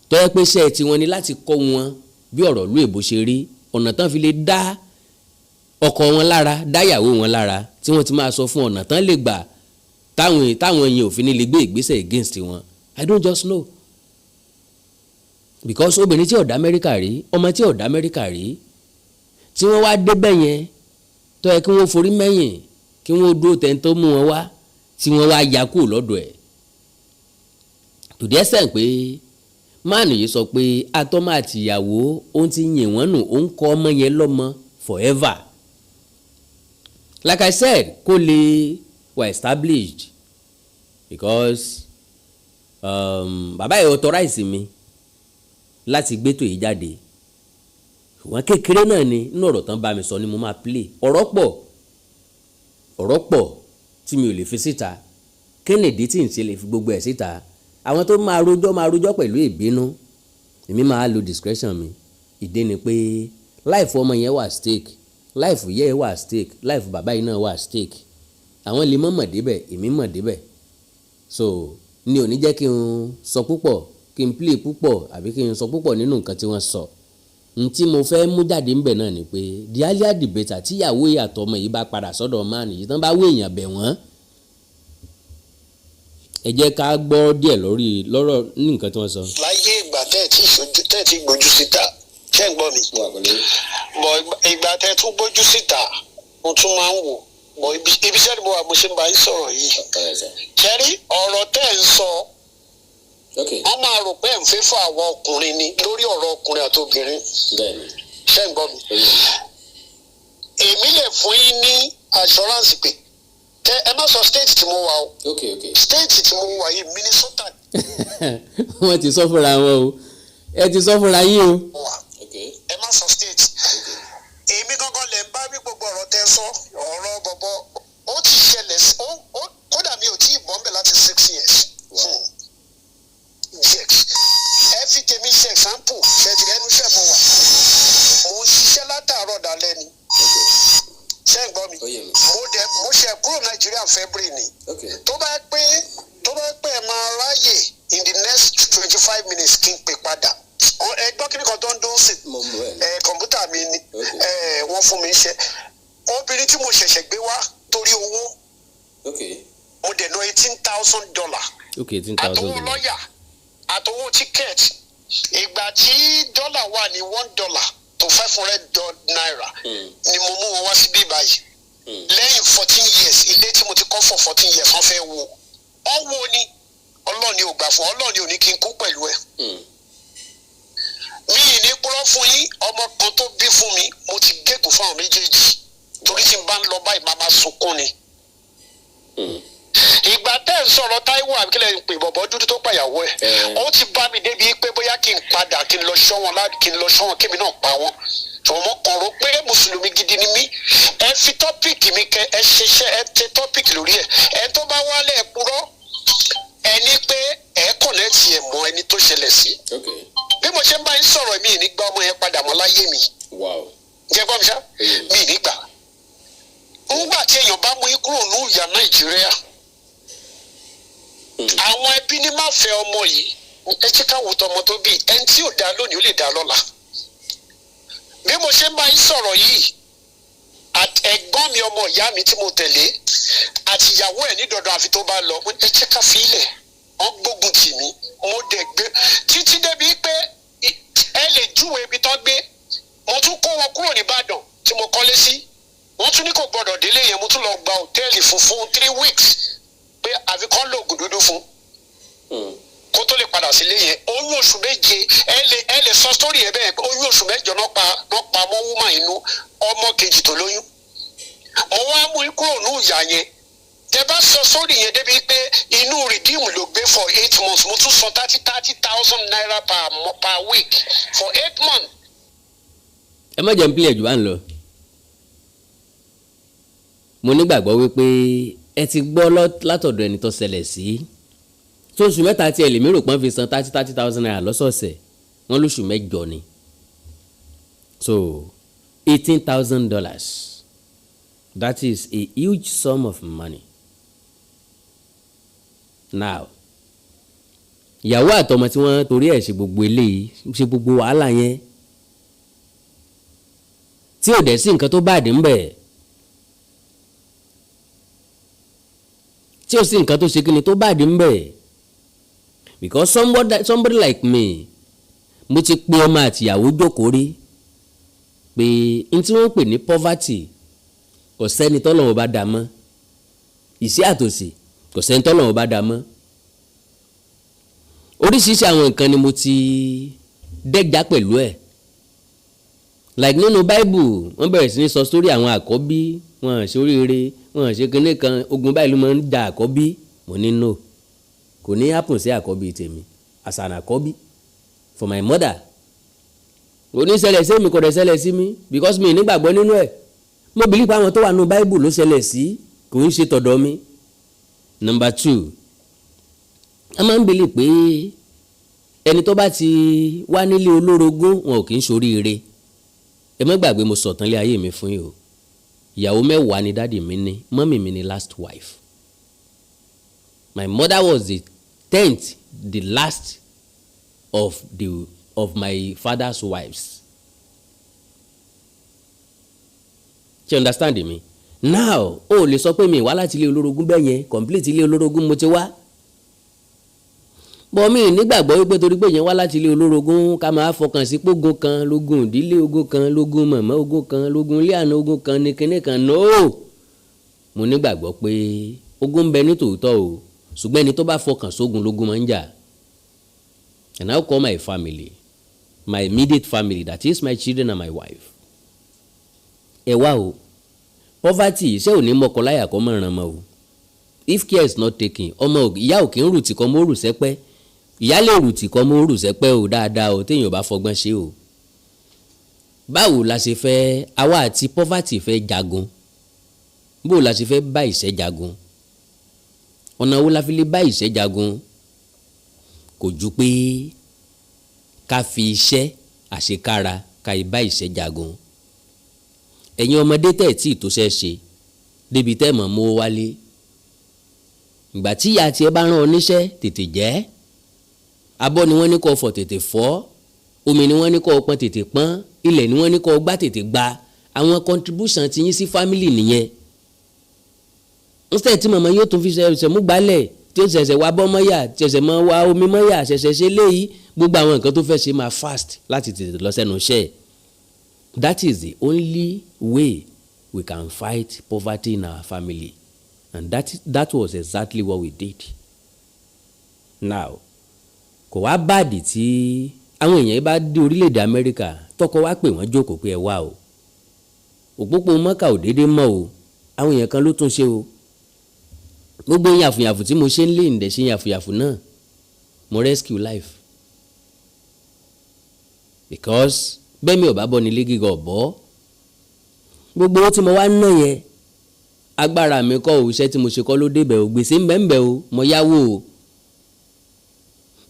tó yẹ pé iṣẹ́ tiwọn ni láti kọ́ wọn bí ọ̀rọ̀ ìlú èbó ṣe rí, ọ̀nà tán fi lè dá ọkọ wọn lára, dáyàwó wọn lára, tí wọ́n ti máa sọ fún ọ̀nà tán lè gbà táwọn yẹn òfin ní lè gbé ìgbésẹ̀ against wọn? I don't just know, because obìnrin tí ò dá Amẹ́ríkà rí, ọmọ tí ò dá Amẹ́ríkà rí, tí wọ́n wá débẹ̀ yẹn, tó yẹ kí wọ́n forí mẹ́yìn, kí wọ́n dúró tẹ́ni tó mú wọn wá, tí wọ́n wá ya kúrò lọ́dọ̀ ẹ̀, to the extent pé máàlù yìí sọ pé atọ́mọ àtìyàwó òun ti yìn wọ́n nù, òun kọ́ ọmọ yẹn lọ́mọ forever. Like I said, kó lè wà established, because bàbá yìí authorize mi láti gbétò yìí jáde. Ṣùgbọ́n kékeré náà ni nínú ọ̀rọ̀ tán bá mi sọ ni mo máa play. Ọ̀rọ̀ pọ̀, ọ̀rọ̀ pọ̀ tí mi ò lè fi síta. Kennedy tí n ṣe lè fi gbogbo ẹ̀ síta, àwọn tó máa rojọ́ máa rojọ́ pẹ̀lú ìbínú. Èmi máa lo discretion mi. Ìdí ni pé life ọmọ yẹn wà stake, life yẹ wà stake, life bàbá yìí náà wà stake. Àwọn lè mọ̀ mọ̀ débẹ̀, èmi mọ̀ débẹ̀. So ní ò ní jẹ́ kí n sọ púpọ̀, kí n play púpọ̀, àbí kí n sọ púpọ̀ nínú nǹkan tí wọ́n sọ. N tí mo fẹ́ mú jáde ńbẹ̀ náà ni pé the earlier the better. Tíyàwó àtọmọ yìí bá padà sọ́dọ̀ man yìí tán, bá wé èèyàn bẹ̀ wọ́n. Ẹ jẹ́ ká gbọ́ díẹ̀ lórí lọ́rọ̀ ní nǹkan tí wọ́n sọ. Láyé ìgbà tẹ́ ẹ̀ tí ìṣojú, tẹ́ ẹ̀ tí gbójú síta, ṣé ń gbọ́ mi? Bọ̀ ìgbà tẹ́ ẹ tún gbójú síta, mo tún máa ń wò bọ̀ ibi iṣẹ́ ni mo wà, mo ṣe ń bá yín sọ̀rọ̀ yìí. Ṣẹ́rí ọ̀rọ̀ tẹ́ ẹ̀ ń sọ, wọ́n máa rò pé ẹ̀ ń fẹ́ fún àwọn ọkùnrin ni lórí ọ̀rọ̀ ọkùnrin àti obìnrin. Ṣé ń gbọ́ mi? Èmi lè fún yín ní assurance pé tẹ ẹ má sọ state tí mo wà o. State tí mo wà yìí, Minnesota. Wọ́n ti sọ fúnra wọn o, ẹ ti sọ fúnra yín o. Wà ẹ má sọ state. Èmi gangan lè ń bá wí gbogbo ọ̀rọ̀ tẹ sọ. Ọ̀rọ̀ bọ̀bọ̀ ó ti ṣẹlẹ̀ ó kódà mi ò tí ì bọ́ ń bẹ̀ láti 6 years. Yes, ẹ fi tèmi ṣe example. Ṣe ti ẹnu iṣẹ́ mo wà, mo ń ṣiṣẹ́ látàárọ̀ dalẹ́ ni. Ṣé ń gbọ́ mi? Mo dẹ̀ mo ṣe kúrò Nàìjíríà February ni. Tó bá pé ẹ máa ráyè in the next 25 minutes kí n pè padà. Ẹ gbọ́ kí ni kan tó ń dún sí ẹ, kọ̀ǹpútà mi ni ẹ wọ́n fún mi iṣẹ́. Obìnrin tí mo ṣẹ̀ṣẹ̀ gbé wá torí owó, mo dẹ̀ ná $18,000. 18,000 Àtọwọ́ dollars. lọ́ọ̀yà, àtọwọ́ ticket. Ìgbà tí dọ́là wà ní $1 to 500 naira ni mo mú wọn wá síbí báyìí. Lẹ́yìn 14 years, ilé tí mo ti kọ́ for 14 years, wọ́n fẹ́ wo wọ́n wo ni. Ọlọ́ọ̀ni ò gbà fún, Ọlọ́ọ̀ni ò ní kí n kú pẹ̀lú ẹ̀. Mi ì ní purọ́ fún yín, ọmọ kan tó bí fún mi, mo ti gégùn fún àwọn méjèèjì torí tí n bá ń lọ báyìí, máa sunkún ni. Ìgbà tẹ́ ń sọ̀rọ̀ Táíwò àbíkílẹ̀ ń pè bọ̀bọ̀ dúdú tó pàyàwó ẹ̀, ó ti bá mi débi pé bóyá kí n padà, kí n lọ ṣọ́ wọn, kí n lọ ṣọ́ wọn, kémi náà pa wọn. Ṣùgbọ́n mo kàn rò pé mùsùlùmí gidi ni mí. Ẹ fi topic mi kẹ ẹ ṣiṣẹ́, ẹ tẹ topic lórí ẹ. Ẹ tó bá wálé, ẹ purọ́, ẹ ní pé ẹ connect ẹ mọ ẹni tó ṣẹlẹ̀ sí. Bí mo ṣe ń bá yín sọ̀rọ̀, mi ì ní gba ọmọ yẹn padà mọ́ láyé mi. Jẹ́ gbọ́ mi ṣá, mi ì ní gbà. Ńgbà tí èèyàn bá mú yín kúrò ní ìyà Nàìjíríà, àwọn ẹbí ní má fẹ́ ọmọ yìí. Ẹ jẹ́ ká wò tọmọ tó bí. Ẹni tí ò dá lónìí, ó lè dá lọ́la. Bí mo ṣe ń bá yín sọ̀rọ̀ yìí, ẹ̀gbọ́n mi, ọmọ ìyá mi tí mo tẹ̀lé, àti ìyàwó ẹ̀ ní dandan àfi tó bá lọ. Ẹ jẹ́ ká fi ilẹ̀. Wọ́n gbógun tì mí, mo dẹ̀ gbé títí débi pé ẹ lè júwe ibi tó gbé. Mo tún kó wọn kúrò nìbàdàn tí mo kọ́lé sí, wọ́n tún ní kò gbọ́dọ̀ délé yẹn. Mo tún lọ gba hòtẹ́ẹ̀lì fún 3 weeks pé àfi kán lóògùn dúdú fún kó tó lè padà sílé yẹn. Oyún oṣù 7, ẹ lè sọ sórí ẹ bẹ́ẹ̀ pé oyún oṣù 8 náà pa mọ́ woman inú ọmọ kejì tó lóyún. Mo wá mú kúrò ní ìyá yẹn. Tẹ bá sọ sórí yẹn débi pé inú Redeem ló gbé for 8 months, mo tún san 30,000 naira per week for 8 months. Ẹ má jẹ́ n pílẹ̀ jù bá ń lọ. Mo nígbàgbọ́ wípé ẹ ti gbọ́ látọ̀dọ̀ ẹni tó ṣẹlẹ̀ sí. Tó oṣù 3 tí ẹ lè mí rò pọ́n fi san 30,000 naira lọ́sọ̀ọ̀sẹ̀, wọ́n lóṣù 8 ni. So $18,000, that is a huge sum of money. Now, ìyàwó àtọmọ tí wọ́n torí ẹ̀ ṣe gbogbo eléyìí, ṣe gbogbo wàhálà yẹn, tí ò dẹ̀ sí nǹkan tó bad ńbẹ̀, tí ò sí nǹkan tó ṣe kí ni tó bad ńbẹ̀, because somebody like me, mo ti pe ọmọ àtìyàwó jókòó rí pé n tí wọ́n ń pè ní poverty, kò sẹ́ni tọ́lọ́run bá dá mọ́. Ìṣẹ́ àtòsí, kò sẹ́ni tọ́lọ́run bá dá mọ́. Oríṣiríṣi àwọn nǹkan ni mo ti dẹ́jà pẹ̀lú ẹ̀. Like nínú Bible, wọ́n bẹ̀rẹ̀ sí ní sọ sórí àwọn àkọ́bí wọn ṣe oríire, wọn ṣe kinní kan, ogun báyìí ló máa ń da àkọ́bí. Mo ní no, kò ní happen sí àkọ́bí tèmi. As an àkọ́bí for my mother, kò ní ṣẹlẹ̀ sí mi, kò dẹ̀ ṣẹlẹ̀ sí mi, because mi nígbàgbọ́ nínú ẹ̀. Mo believe pé àwọn tó wà nínú Bible ló ṣẹlẹ̀ sí, kò ń ṣe tọ̀dọ̀ mi. Number two, a máa ń believe pé ẹni tó bá ti wá nílé olórogún, wọn ò kì í ṣoríire. Ẹ má gbàgbé, mo sọ̀tàn lé ayé mi fún yìí o. Ìyàwó 10 ni daddy mi ní. Mummy mi ní last wife. My mother was the 10th, the last of my father's wives. Ṣé you understand me now? O lè sọ pé mi wá láti ilé olórogún bẹ́ẹ̀ yẹn complete. Ilé olórogún mo ti wá bọ́, mi nígbàgbọ́ wípé torí pé yẹn wá láti ilé olórogún, ká máa fọkàn sí pógun kan lógun ìdílé, ogun kan lógun mọ̀mọ́, ogun kan lógun ilé àná, ogun kan ní kinní kan. No, mo nígbàgbọ́ pé ogun ń bẹ ní tòótọ́ o, ṣùgbọ́n ẹni tó bá fọkàn sógun lógun máa ń jà. And I call my family, my immediate family, that is my children and my wife. Ẹ wá o, poverty, iṣẹ́ ò ní mọ́kọ láyà kọ́ mọ̀ ràn mọ́ o, if care is not taken. Ọmọ ìyá ò kí ń rù tí kọ́ mọ́ rù sẹ́pẹ́, ìyá lè rù tí kọ́ mọ́ rù sẹ́pẹ́ o dáadáa o, téèyàn bá fọgbọ́n ṣe o. Báwo la ṣe fẹ́ àwa àti poverty fẹ́ jagun? Báwo la ṣe fẹ́ bá ìṣẹ́ jagun? Ọ̀nà wo la fi lè bá ìṣẹ́ jagun? Kò ju pé ká fi iṣẹ́ àṣekára ká bá ìṣẹ́ jagun. Ẹ̀yin ọmọdé tẹ̀ tí ì tó ṣẹ́ ṣe débi tẹ́ mọ̀ mọ́ wálé, ìgbà tí ìyá tiẹ̀ bá rán ọ níṣẹ́, tètè jẹ́. Abọ́ ni wọ́n ní kó fọ̀, tètè fọ̀. Omi ni wọ́n ní kó pọ́n, tètè pọ́n. Ilẹ̀ ni wọ́n ní kó gbá, tètè gbá. Àwọn contribution ti yín sí family nìyẹn. Instead tí màmá yóò tún fi ṣẹ̀ṣẹ̀ mú gbálẹ̀, tí ó ṣẹ̀ṣẹ̀ wá bọ́ mọ́yà, ṣẹ̀ṣẹ̀ mọ́ wá omi mọ́yà, ṣẹ̀ṣẹ̀ ṣe léyìí, gbogbo àwọn nǹkan tó fẹ́ ṣe, máa fast láti tètè lọ sẹ́nu iṣẹ́. That is the only way we can fight poverty in our family, and that was exactly what we did. Now, kò wá bad tí àwọn èèyàn bá dé orílẹ̀-èdè Amẹ́ríkà, tọkọ wá pè wọ́n jókòó pé ẹ wá o, òpópó mọ́kà ò déédéé mọ́ o, àwọn èèyàn kan ló tún ṣe o. Gbogbo yàfùyàfù tí mo ṣe ń lé ǹdẹ̀ ṣe yàfùyàfù náà, mo rescue life, because bẹ́ẹ̀ mi ò bá bọ́ nílé gíga ọ̀bọ. Gbogbo owó tí mo wá ná yẹn, agbára mi kọ́ o, iṣẹ́ tí mo ṣe kọ́ ló débẹ̀ o. Gbèsè ń bẹ ń bẹ o, mo yáwó o.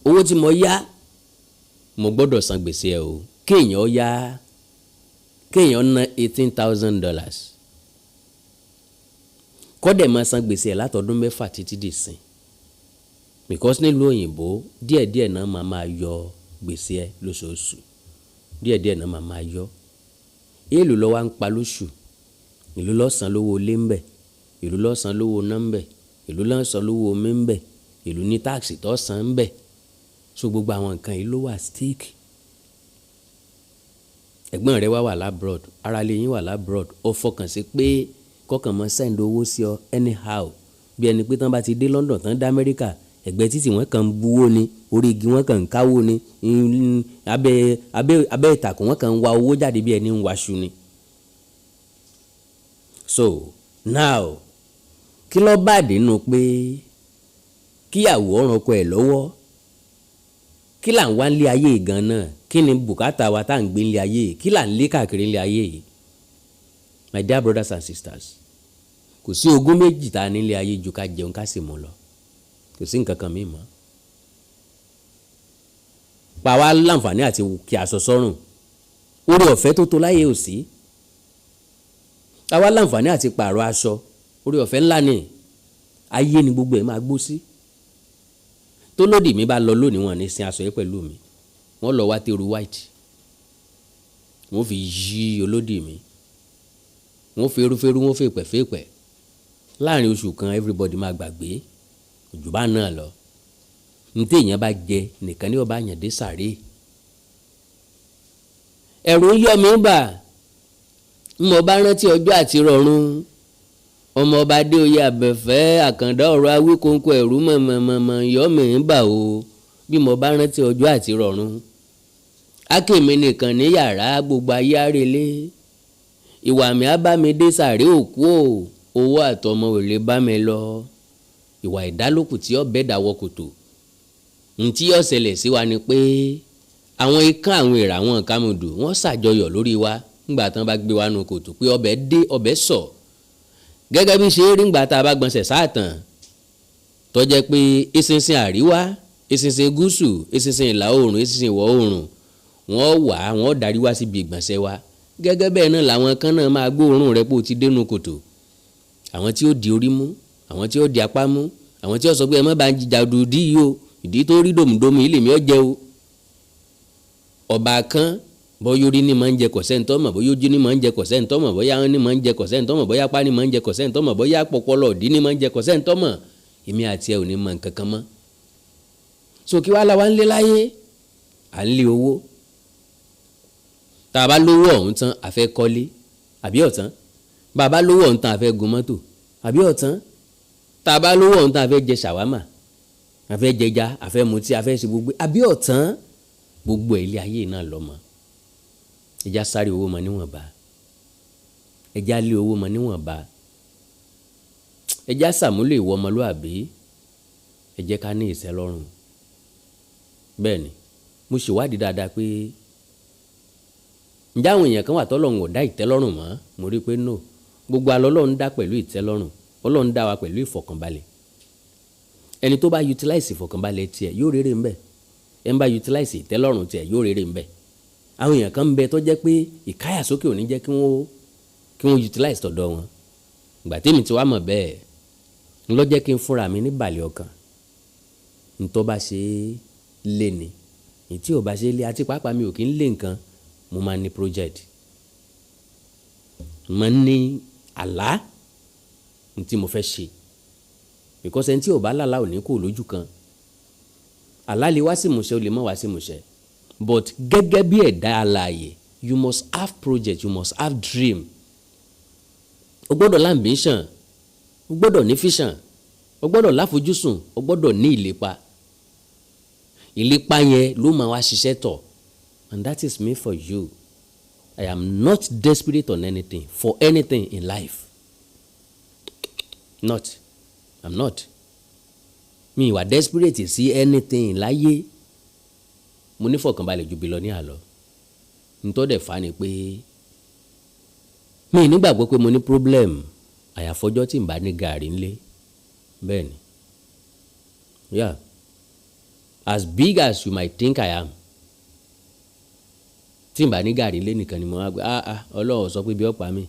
Owó tí mo yá, mo gbọ́dọ̀ san gbèsè ẹ o. Kéèyàn yá, kéèyàn ná $18,000, kọ́dẹ̀ máa san gbèsè ẹ̀ látọdún 6 títí dì sìn, because nílùú òyìnbó, díẹ̀díẹ̀ náà máa máa yọ gbèsè ẹ lóṣooṣù, díẹ̀díẹ̀ náà máa máa yọ. Èèlò ló wá ń pa lóṣù? Èló ló san lówó ilé ń bẹ̀? Èló ló san lówó iná ń bẹ̀? Èló ló san lówó omi ń bẹ̀? Èló ní tax tó san ń bẹ̀? So gbogbo àwọn nǹkan yìí ló wà stake. Ẹ̀gbọ́n rẹ wá wà l'abroad, ara lè yín wà l'abroad, ó fọkàn sí pé kọ́kàn mọ́ send owó sí ọ anyhow, bí ẹni pé tán bá ti dé London tán, dé Amẹ́ríkà, ẹ̀gbẹ́ títì wọ́n kàn ń buwó ni, orí igi wọ́n kàn ń káwó ni, abẹ́ ìtàkùn wọ́n kàn ń wa owó jáde bí ẹni ń waṣu ni. So now, kí ló bad nínú pé kíyàwó ọ̀ràn ọkọ ẹ̀ lọ́wọ́? Kí là ń wá nílé ayé gan náà? Kí ni bùkátà wa tá à ń gbé nílé ayé? Kí là ń lé káàkiri nílé ayé yìí? My dear brothers and sisters, kò sí ogún méjì tá a nílé ayé ju ká jẹun, ká sì mú lọ. Kò sí nǹkan kan míì mọ́. Pa wá láǹfààní àti kí aṣọ sọ́rùn, oore ọ̀fẹ́ tó tó láyé ò sí. Àwa láǹfààní àti pààrọ̀ aṣọ, oore ọ̀fẹ́ ńlá ni. Ayé ni gbogbo ẹ̀ máa gbó sí. Tó lódì mi bá lọ lónìí, wọn ní sin aṣọ yẹn pẹ̀lú mi. Wọ́n lọ wá tẹ́rù white, wọ́n fi yí olódì mi, wọ́n fi erúférú, wọ́n fi pẹ̀fẹ́pẹ̀. Láàrin oṣù kan, everybody máa gbàgbé òjò bá náà lọ. Ntẹ èèyàn bá jẹ nìkan ní ọba àyàndé sàré. Ẹ̀rù ń yọ mí bà mo bá rántí ọjọ́ àti rọ̀run. Ọmọ ọba Adéoyè Àbẹ̀fẹ́ Àkàndá ọ̀rọ̀ Awíkóńkó, ẹ̀rù mọ̀mọ̀mọ̀mọ̀ yọ mí bà o bí mo bá rántí ọjọ́ àti rọ̀run. Akémi nìkan ní yàrá, gbogbo ayé àrèlé. Ìwà mi á bá mi dé sàré òkú o, owó àtọmọ ò lè bá mi lọ. Ìwà ìdálòkù tí ọbẹ̀ dàwọ̀ kòtò. Ntí yóò ṣẹlẹ̀ sí wa ni pé àwọn ikán, àwọn èèrà, àwọn kàmùdù, wọ́n ṣàjọyọ̀ lórí wa ńgbà tán bá gbé wa nu kòtò pé ọbẹ̀ dé, ọbẹ̀ sọ̀. Gẹ́gẹ́ bí ṣe rí ńgbà tá a bá gbọ̀nsẹ̀ sáàtàn, tó jẹ́ pé eṣinṣin àríwá, eṣinṣin gúúsù, eṣinṣin ìlà oòrùn, eṣinṣin ìwọ̀ oòrùn, wọ́n wà, wọ́n darí wá síbi ìgbọ̀nsẹ̀ wa. Gẹ́gẹ́ bẹ́ẹ̀ náà làwọn kan náà máa gbóòórùn rẹ pé o ti dénú kòtò. Àwọn tí ó di orí mú, àwọn tí ó di apá mú, àwọn tí ó sọ pé ẹ má bá ń jìjà dùdí yìí o, ìdí tó rí dòmùdòmù yìí lèmi ọ jẹ o. Ọba kan, bóyá orí ni máa ń jẹ, kò sẹ́ni tó mọ̀. Bóyá ojú ni máa ń jẹ, kò sẹ́ni tó mọ̀. Bóyá ahọ́n ni máa ń jẹ, kò sẹ́ni tó mọ̀. Bóyá apá ni máa ń jẹ, kò sẹ́ni tó mọ̀. Bóyá pọpọlọ òdì ni máa ń jẹ, kò sẹ́ni tó mọ̀. Èmi àti ẹ ò ní mọ nǹkan kan mọ́. So kí wàá la wá ń lé láyé? À ń lé owó. Tá a bá lówó ọ̀hún tán, a fẹ́ kọ́lé, àbí ọ̀tán? Bá a bá lówó ọ̀hún tán, a fẹ́ gun mọ́tò, àbí ọ̀tán? Tá a bá lówó ọ̀hún tán, a fẹ́ jẹ ṣàwámà, a fẹ́ jẹja, a fẹ́ mutí, a fẹ́ ṣe gbogbo, àbí ọ̀tán? Gbogbo ilé ayé náà lọ́mọ. Ẹja sáré owó mọ níwọ̀nba, ẹja lé owó mọ níwọ̀nba, ẹja sàmúlò ìwọ ọmọlúàbí. Ẹ jẹ́ ká ní ìtẹ́lọ́rùn. Bẹ́ẹ̀ ni, mo ṣèwádìí dáadáa pé ǹjẹ́ àwọn èèyàn kan wà tọ́lọ́run ò dá ìtẹ́lọ́rùn mọ́? Mo rí i pé no, gbogbo alọ́ Ọlọ́run dá pẹ̀lú ìtẹ́lọ́rùn. Ọlọ́run dá wa pẹ̀lú ìfọ̀kànbalẹ̀. Ẹni tó bá utilize ìfọ̀kànbalẹ̀ tiẹ̀ yóò rere ń bẹ̀. Ẹni bá utilize ìtẹ́lọ́rùn tiẹ̀ yóò rere ń bẹ̀. Àwọn èèyàn kan ń bẹ tó jẹ́ pé ìkáyàsókè ò ní jẹ́ kí wọ́n utilize tọ̀dọ̀ wọn. Ìgbà tèmi ti wá mọ̀ bẹ́ẹ̀ ń lọ jẹ́ kí n fúnra mi ní balẹ̀ ọkàn. Ntọ́ bá ṣe é lé ni, ìtí ò bá ṣe é lé, àti pàápàá mi ò kí ń lé nǹkan. Mo máa ní project, mo máa ní àlá ntí mo fẹ́ ṣe, because ẹni tí ò bá lálàá ò ní kó lójú kan. Àlá lè wá sí ìmúṣẹ, ó lè má wá sí ìmúṣẹ, but gẹ́gẹ́ bí ẹ̀dá alààyè, you must have project, you must have dream. O gbọ́dọ̀ l'ambition, o gbọ́dọ̀ ní vision, o gbọ́dọ̀ láfojúsùn, o gbọ́dọ̀ ní ìlépa. Ìlépa yẹn ló máa wá ṣiṣẹ́ tọ̀, and that is me for you. I am not desperate on anything, for anything in life. Not, I'm not. Mi wà desperate sí anything láyé. Mo ní fọkànbalẹ̀ ju billionaire lọ. Ntọ́ dẹ̀ fa ni pé mi nígbàgbọ́ pé mo ní problem, àyàfọ́jọ́ tí n bá ní gàrí ńlé. Bẹ́ẹ̀ ni, yeah, as big as you might think I am, tí n bá ní gàrí ńlé nìkan ni mo wá gbé. Ah ah, Ọlọ́run sọ pé bí ọ̀pá mi,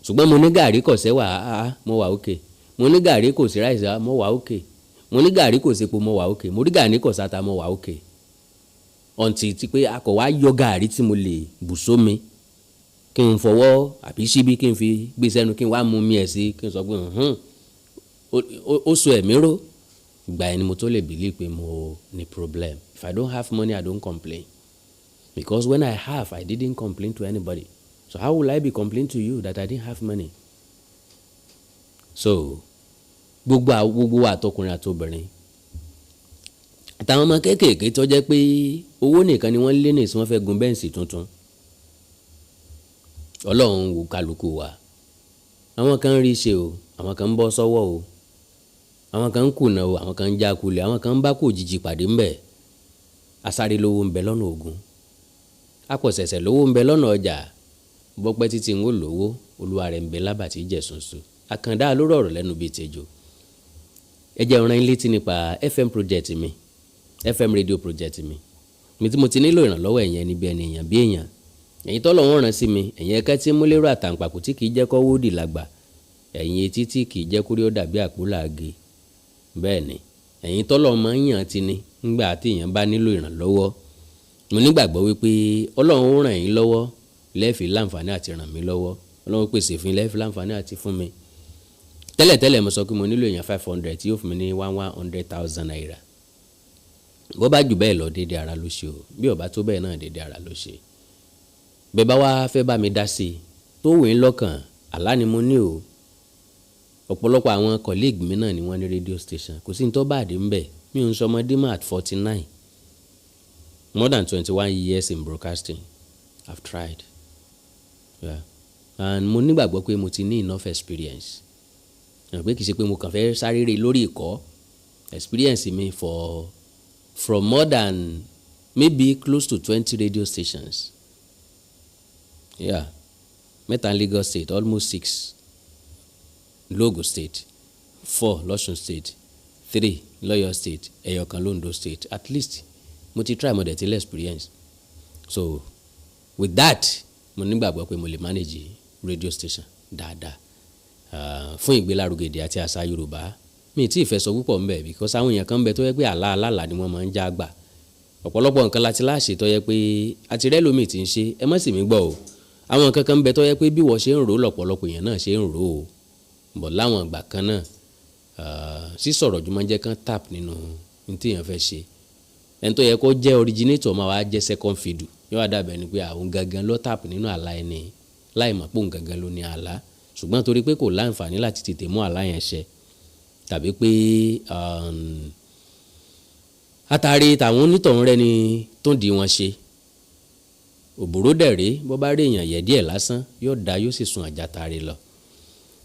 ṣùgbọ́n mo ní gàrí kò sẹ́wà, ah ah, mo wà okay. Mo ní gàrí kò sí rice, mo wà okay. Mo ní gàrí kò sépo, mo wà okay. Mo ní gàrí kò sáta, mo wà okay. Ọ̀ǹtì ti pé a kò wá yọ gàrí tí mo lè bù sómi, kí n fọwọ́ àbí síbí, kí n fi gbé sẹ́nu, kí n wá mú mi ẹ̀ sí, kí n sọ pé ó so ẹ̀mí ró. Ìgbà yẹn ni mo tó lè believe pé mo ní problem. If I don't have money, I don't complain, because when I have, I didn't complain to anybody. So how will I be complain to you that I didn't have money? So gbogbo wa, àtọkùnrin àtobìnrin, àtàwọn ọmọ kéékèèké tó jẹ́ pé owó nìkan ni wọ́n lé ní ìsìn, wọ́n fẹ́ gun Benz tuntun. Ọlọ́run wò kálukú wa. Àwọn kan ń rí ṣe o, àwọn kan ń bọ́ sọ́wọ́ o, àwọn kan ń kùnà o, àwọn kan ń já kulẹ̀, àwọn kan ń bá kò jìjì pàdé ńbẹ̀. Asáré lówó ń bẹ lọ́nà ogun, akọ̀sẹ̀sẹ̀ lówó ń bẹ lọ́nà ọjà. Bọ́pẹ́ títí ń wò lówó, olúwa rẹ̀ ń bẹ lábàtí jẹ̀sùnsùn. Àkàndá ló rọ̀rọ̀ lẹ́nu bíi tejò. Ẹ jẹ́ rán yín létí nípa FM project mi, FM radio project mi. Mi tí mo ti nílò ìrànlọ́wọ́ ẹ̀yin ẹni bí ẹni, èèyàn bí èèyàn, ẹ̀yin tọ́lọ̀ wọ́n rán sí mi, ẹ̀yin ẹ̀kẹ́ tí múlẹ́rọ àtàǹpàkò tí kìí jẹ́ kọ́ wódì làgbà, ẹ̀yin etí tí kìí jẹ́ kórí ó dàbí àpòlàgé. Bẹ́ẹ̀ ni, ẹ̀yin tọ́lọ̀ máa ń yàn ti ni ńgbà tí èèyàn bá nílò ìrànlọ́wọ́. Mo nígbàgbọ́ wípé Ọlọ́run ó ràn yín lọ́wọ́ lẹ́ẹ̀fì láǹfààní àti ràn mí lọ́wọ́. Ọlọ́run pèsè fún yín lẹ́ẹ̀fì láǹfààní àti fún mi. Tẹ́lẹ̀tẹ́lẹ̀, mo sọ pé mo nílò èèyàn 500 tí yóò fún mi ní one one hundred thousand naira. Bó bá jù bẹ́ẹ̀ lọ, déédéé ara ló ṣe o. Bí ó bá tó bẹ́ẹ̀ náà, déédéé ara ló ṣe. Bẹ́ẹ̀ bá wá fẹ́ bá mi dá sí i tó wù yín lọ́kàn, àlá ni mo ní o. Ọ̀pọ̀lọpọ̀ àwọn colleague mi náà ni wọ́n ní radio station. Kò sí ní tó bá àdé ńbẹ̀. Mi ò ń sọmọdé mọ́. At 49, more than 21 years in broadcasting, I've tried, yeah. And mo nígbàgbọ́ pé mo ti ní enough experience ẹ̀, pé kì í ṣe pé mo kàn fẹ́ sáré rè lórí ìkọ́. Experience mi from more than maybe close to 20 radio stations, yeah, mẹ́ta ní Lagos State, almost six l'Ogun State, four l'Ọ̀ṣun State, three l'Ọ́yọ́ State, ẹyọkan l'Ondo State. At least mo ti try, mo dẹ̀ ti lé experience. So with that, mo nígbàgbọ́ pé mo lè manage radio station dáadáa fún ìgbélárugẹ èdè àti àṣà Yorùbá. Mi tí ì fẹ́ sọ púpọ̀ ńbẹ̀ because àwọn èèyàn kan ń bẹ tó yẹ pé àlá alálà ni wọ́n máa ń já gbà. Ọ̀pọ̀lọpọ̀ nǹkan láti láṣẹ tó yẹ pé àti rẹ́ lómi tí ń ṣe. Ẹ má sì mí gbọ́ o. Àwọn nǹkan kan ń bẹ tó yẹ pé bí wọ́n ṣe ń rò ó lọ̀pọ̀lọpọ̀ èèyàn náà ṣe ń rò ó bọ̀ láwọn ìgbà kan náà. Sísọ̀rọ̀ jù máa ń jẹ́ kán tap nínú ní tí èèyàn fẹ́ ṣe. Ẹni tó yẹ kó jẹ́ originator máa wá jẹ́ second fiddle, yóò wá dàbẹ̀ ni pé àwọn gangan ló tap nínú àlá ẹni, láì mọ̀ pé òun gangan ló ní àlá, ṣùgbọ́n torí pé kò láǹfààní láti tètè mú àlá yẹn ṣẹ, tàbí pé àtàrí tàwọn onítọ̀hún rẹ ni tó ń di wọn ṣe òbúrò dẹ̀rẹ́. Bó bá rí èèyàn yẹ̀ díẹ̀ lásán, yóò dá, yóò sì sun àjàtàrí lọ.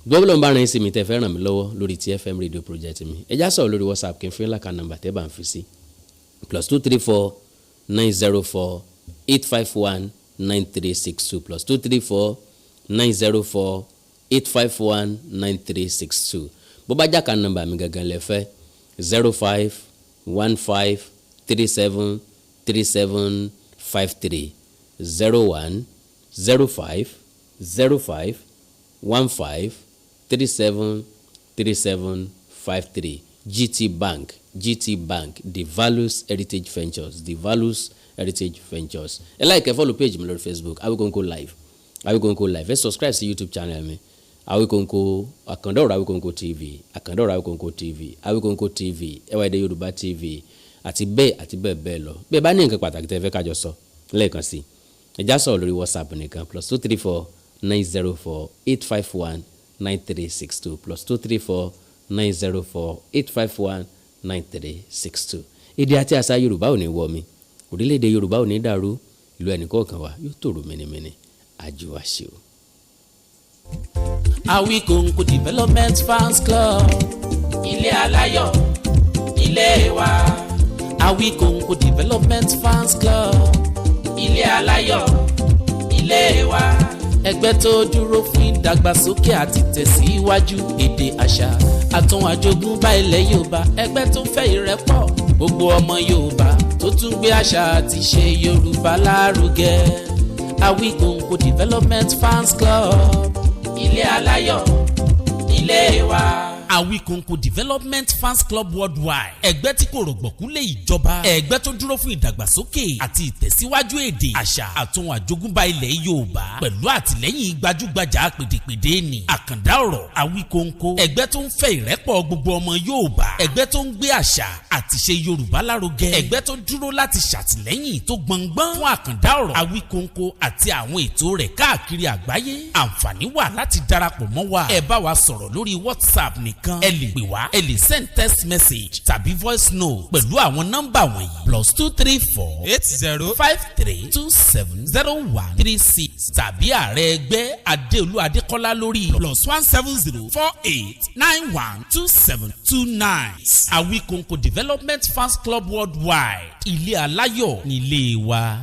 Gbọ́dọ̀ ń bá rin sí mi tẹ́ fẹ́ ràn mí lọ́wọ́ lórí TFM radio project mi, ẹ já sọ̀rọ̀ lórí WhatsApp kí n fún yín l'account number tẹ́ bá ń fi sí: +234 904 851 9362, +234 904 851 9362. Bó bá jẹ́ account number mi gangan lẹ fẹ́, 0515373753, 01 05 05 15 37 37 53. GT Bank, GT Bank, The Values Heritage Ventures, The Values Heritage Ventures. Ẹ like, ẹ follow page mi lórí Facebook, Awikonko Live, Awikonko Live. Ẹ subscribe sí YouTube channel mi, Awikonko Àkàndọ̀rọ̀, Awikonko TV, Àkàndọ̀rọ̀ Awikonko TV, Awikonko TV, Ẹwà Èdè Yorùbá TV, àti bẹ́ẹ̀ àti bẹ́ẹ̀ bẹ́ẹ̀ lọ. Bí ẹ bá ní nǹkan pàtàkì tẹ́ fẹ́ kájọ sọ lẹ́ẹ̀kan sí, ẹ já sọ̀rọ̀ lórí WhatsApp nìkan: +234 904 851 9362, +234 904 851 9362. Èdè àti àṣà Yorùbá ò ní wọ mi, orílẹ̀-èdè Yorùbá ò ní dàrú, ìlú ẹnìkọ̀ọ̀kan wa yóò tòrò mìnìmìnì. Àjùwàṣe o. Awikonko Development Fans Club, ilé aláyọ̀ ilé wa. Awikonko Development Fans Club, ilé aláyọ̀ ilé wa. Ẹgbẹ́ tó dúró fún ìdàgbàsókè àti tẹ̀síwájú èdè, àṣà àtún àjogúnbá ilẹ̀ Yorùbá. Ẹgbẹ́ tó fẹ́ ìrẹ́pọ̀ gbogbo ọmọ Yorùbá, tó tún gbé àṣà àti ṣe Yorùbá lárugẹ. Awikonko Development Fans Club, ilé aláyọ̀ ilé wa. Awikonko Development Fans Club Worldwide, ẹgbẹ́ tí kò rọ̀gbọ̀kú lé ìjọba, ẹgbẹ́ tó dúró fún ìdàgbàsókè àti ìtẹ̀síwájú èdè, àṣà àtún àjogúnbá ilẹ̀ Yorùbá, pẹ̀lú àtìlẹ́yìn gbajúgbajà pèdèpèdè ní Àkàndá Ọ̀rọ̀ Awikonko. Ẹgbẹ́ tó ń fẹ́ ìrẹ́pọ̀ gbogbo ọmọ Yorùbá, ẹgbẹ́ tó ń gbé àṣà àti ṣe Yorùbá lárugẹ, ẹgbẹ́ tó dúró láti ṣàtìlẹ́yìn tó gbọngbọ́n fún Àkàndá Ọ̀rọ̀ Awikonko àti àwọn ètò rẹ̀ káàkiri àgbáyé. Àǹfààní wà láti darapọ̀ mọ́ wa. Ẹ bá wa sọ̀rọ̀ lórí WhatsApp nìkan, ẹ lè pè wá, ẹ lè send text message tàbí voice note pẹ̀lú àwọn nọ́mbà wọ̀nyí: +234 80 53270136, tàbí ààrẹ ẹgbẹ́ Adéolú Adékọ́lá lórí +1 70 48 91 27 29. Awikonko Development Fans Club Worldwide, ilé aláyọ̀ nílé wa.